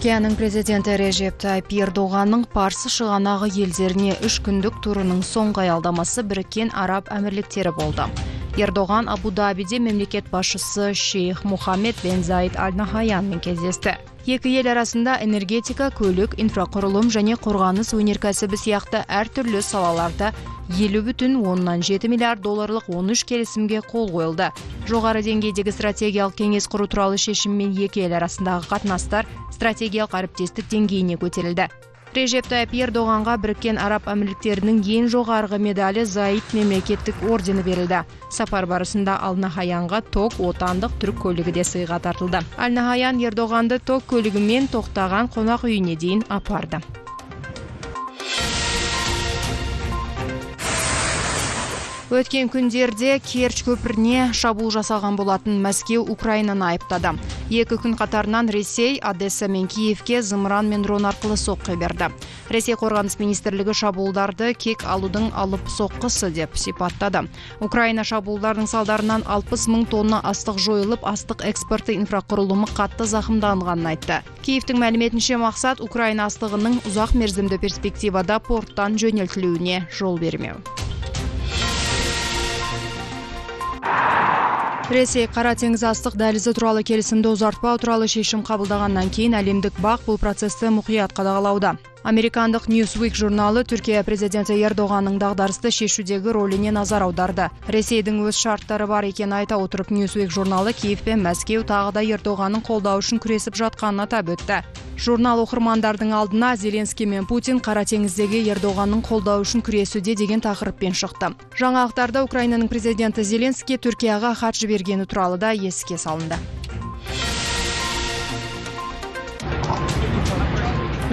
Түркияның президенті Режеп Тайып Ердоғанның Парсы шығанағы елдеріне 3 күндік турының соңғы аялдамасы Біріккен Араб Әмірліктері болды. Ердоған Абу-Дабиде мемлекет басшысы шейх Мухаммед бен Заид Аль-Нахаянмен кездесті. Екі ел арасында энергетика, көлік, инфрақұрылым және қорғаныс өнеркәсібі сияқты әртүрлі салаларда 50,7 миллиард долларлық 13 келісімге қол қойылды. Жоғары деңгейдегі стратегиялық кеңес құру туралы шешіммен екі ел арасындағы қатынастар стратегиялық әріптестік деңгейіне көтерілді. Режеп Тайып Ердоғанға Біріккен Араб Әмірліктерінің ең жоғарғы медалі Заид мемлекеттік ордені берілді. Сапар барысында Аль-Нахаянға ТОК отандық түрік көлігі де сыйға тартылды. Аль-Нахаян Ердоғанды ТОК көлігімен тоқтаған қонақ үйіне дейін апарды. Өткен күндерде Керчь көпіріне шабуыл жасалған болатын. Мәскеу Украинаны айыптады. Екі күн қатарынан Ресей Одесса мен Киевке зымыран мен дрон арқылы соққы берді. Ресей қорғаныс министрлігі шабуылдарды кек алудың алып соққысы деп сипаттады. Украина шабуылдарының салдарынан 60 мың тонна астық жойылып, астық экспорты инфрақұрылымы қатты зақымданғанын айтты. Киевтің мәліметінше, мақсат Украина астығының ұзақ мерзімді перспективада порттан жөнелтілуіне жол бермеу. Ресей Қара теңіз астық дәлізі туралы келісімді ұзартпау туралы шешім қабылдағаннан кейін әлемдік бақ бұл процесті мұқият қадағалауда. Американдық Newsweek журналы Түркия президенті Ердоғанның дағдарысты шешудегі рөліне назар аударды. Ресейдің өз шарттары бар екенін айта отырып, Newsweek журналы Киев пен Мәскеу тағы да Ердоғанның қолдауы үшін күресіп жатқанын атап өтті. Журнал оқырмандардың алдына Зеленский мен Путин Қара теңіздегі Ердоғанның қолдауы үшін күресуде деген тақырыппен шықты. Жаңалықтарда Украинаның президенті Зеленский Түркияға хат жібергені туралы да еске салынды.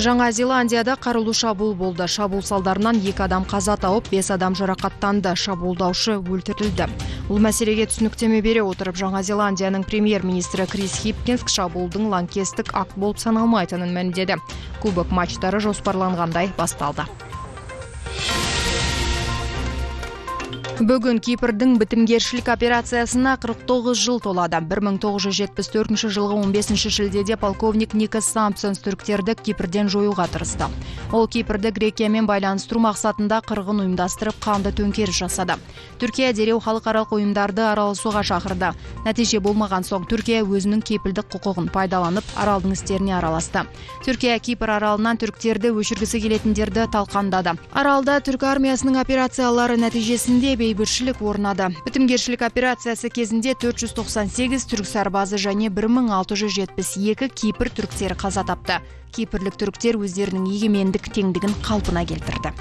Жаңа Зеландияда қарулы шабуыл болды. Шабуыл салдарынан 2 адам қаза тауып, 5 адам жарақаттанды. Шабуылдаушы өлтірілді. Бұл мәселеге түсініктеме бере отырып, Жаңа Зеландияның премьер-министрі Крис Хипкинс шабуылдың лаңкестік акт болып саналмайтынын мәлімдеді. Кубок матчтары жоспарланғандай басталды. Бүгін Кипрдің бітімгершілік операциясына 49 жыл толады. 1974 жылғы 15 шілдеде полковник Никос Сампсонс түріктерді Кипрден жоюға тырысты. Ол Кипрді Грекиямен байланыстыру мақсатында қырғын ұйымдастырып, қанды төңкеріс жасады. Түркия дереу халықаралық ұйымдарды араласуға шақырды. Нәтиже болмаған соң Түркия өзінің кепілдік құқығын пайдаланып, аралдың істеріне араласты. Түркия Кипр аралынан түріктерді өшіргісі келетіндерді талқандады. Аралда түрік армиясының операциялары нәтижесінде бейбітшілік орнады. Бітімгершілік операциясы кезінде 498 түрік сарбазы және 1672 Кипр түріктері қаза тапты. Кипрлік түріктер өздерінің егемендік теңдігін қалпына келтірді.